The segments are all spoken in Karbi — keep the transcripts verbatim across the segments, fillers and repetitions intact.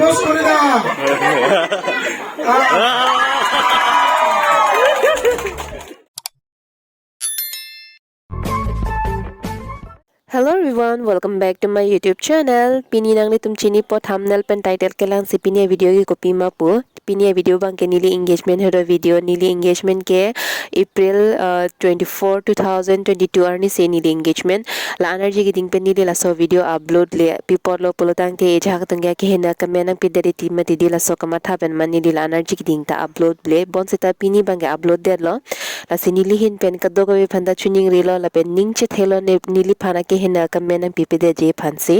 Post করে দাও। Hello everyone, welcome back to my YouTube channel. Pini nanglitum chinipo thumbnail pen title kelangsi pini a-video ke kopima pu. Pini a-video abangke neli engagement hero video, neli engagement ke April, uh, twenty-four, two thousand twenty-two arnisi neli engagement. La-an arje keding pen neli laso video upload le, pi apotlo pulotangte ejahak tangke kehena kemen nangpidetji mati di laso kamatha pen ma neli la-an arje keding ta upload le. Bonseta pini abangke upload detlo. Lasi neli ahin pen kadokave aphanta choningrilo lapen ning chethelo ne neliphan akehena kemen nangpipedetji aphansi.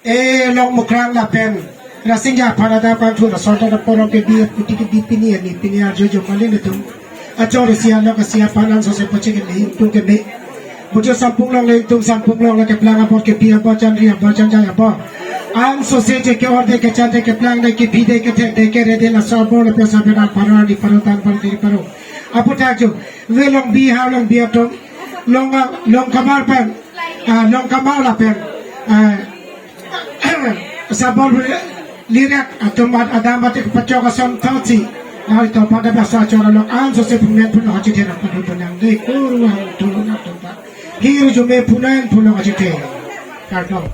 Eh, Longmukrang lapen Rasinja aphan adap kangthur asor ta poro kebi, kuti kebi pini ani pini arjo jo kali netum. Achor isi alok isi aphan ansose pachek ni tum keme. Bujo Sampung Longle, tum Sampung Longle keplang apor kebi apor, chandri apor, chanjai apor. Ansose je ke-orde kechande keplangde kebide kethekde kerede laso apor lapen sabenar paro ani paro tan paro diri paro. Aphuthak jo, we Longbi ha Longbi atum, Long, Longkamar pen, ah, Longkamar lapen, ah, Sabol Lirak atum ad-, adam batik pachok ason thotsi. Nang ito pada basa chora lok ansose pumen puno achithe na padu benang de kurang tulung atum pa. Hir jume punan puno achithe. Kardom.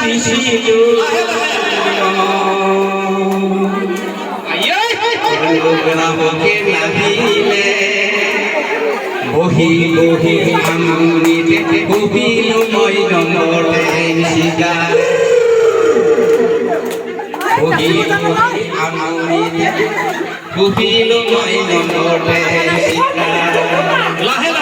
Sisi tu. Ayo. Program ke nahile. Bohi bohi amuni te, bohi lo moi nombor te sika. Bohi bohi amuni te, bohi lo moi nombor te sika. Lahe